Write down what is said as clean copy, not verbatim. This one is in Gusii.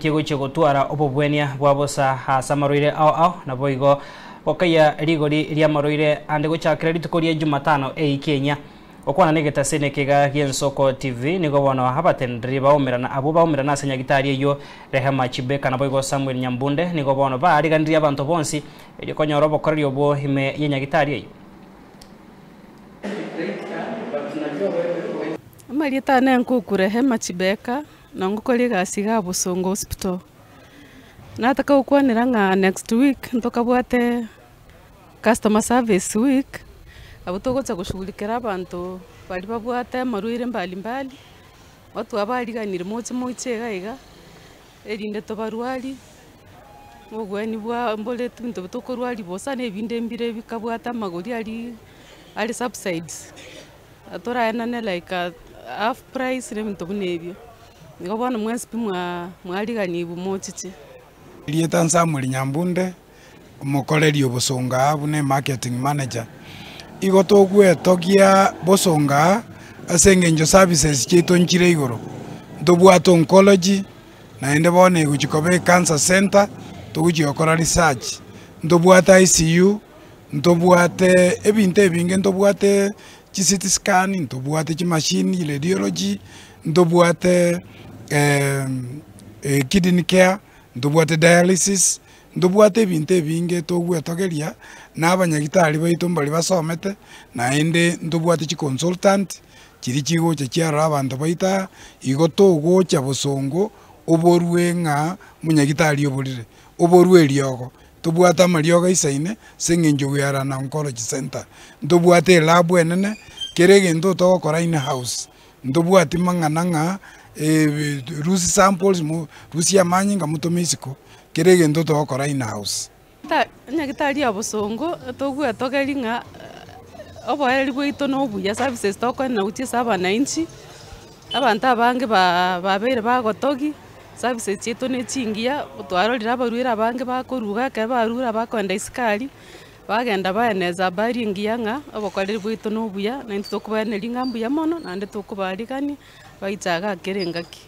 Kegochia gotwara obobwenia bwa bosa ase amarwaire ao ao, naboigo gokeyia rigori ri'amarwaire ande gochakera rituko ria Jumatano eiki enyia. Gokwana negetaseni ekeiga gi'Ensoko TV, nigo bono abateneneri baomerana abwo baomerana ase nyagitari eyio Rehema Chibeka naboigo Samuel Nyambunde nigo bono baariganirie abanto bonsi erio konyora obokoreri obwo ime y'enyagitari eyio. Amarieta ane nkoku Rehema Chibeka. Na ngokora egasi iga Bosongo Hospital. Nataka gokwanera ng'a next week ntokabwate customer service week, abwo togocha goshughulikera abanto baria babwate amarwaire mbali mbali, otwabariganire moche moiche iga iga, erinde tobarwarie, obogweni bwa mbore ebinto tokorwaria bosa na ebinde mbire bikabwate amagori aria are subsides. Toraenane like half price na ebinto buna ebio. Igo bono mwensi pi mwariganigwe mochiche. Erieta Samuel Nyambunde, omokoreri o Bosongo aa buna emarketing manager. Igo togwetogia Bosongo aa ase eng'encho services chiaito nchire igoro. Ntobwate oncology, naende bono egochia koba ecancer center, togochia gokora research. Ntobwate ICU. Ntobwate ebinto ebinge, ntobwate chi CT scan, ntobwate chimashini, radiology, ntobwate kidney care, ntobwate dialysis, ntobwate ebinto ebinge togwetogeria, na abanyagitari baito mbaria basomete, naende ntobwate chiconsultant, chiria chigocha chiarora abanto baito aa, igo togocha bosongo oborwe ng'a omonyagitari oborire, oborwe eriogo. Tobwate amariogo aisaine ase eng'encho we are an oncology center. Ntobwate elab enene, kera egento togokora in house. Ntobwati mang'ana ng'a rusia samples mo rusia amanyinga motome isiko, kera egento togokora in house. Nyagetari ya bosongo togwetogeria ng'a oboereri bwaito na obuya services tokoenana gochia ase abananchi, abanto abange babeire bagotogia. Services chiaito ne chingiya, twarorire abarwaire abange bakoruga, ekero barure abakoenda isiko aria, bagenda baeneza habari engiya ng'a obokoreri bwaito na obuya, naintwe tokobaeneria ng'a mbuya mono, naende tokobarigania, baiche iga kera engaki.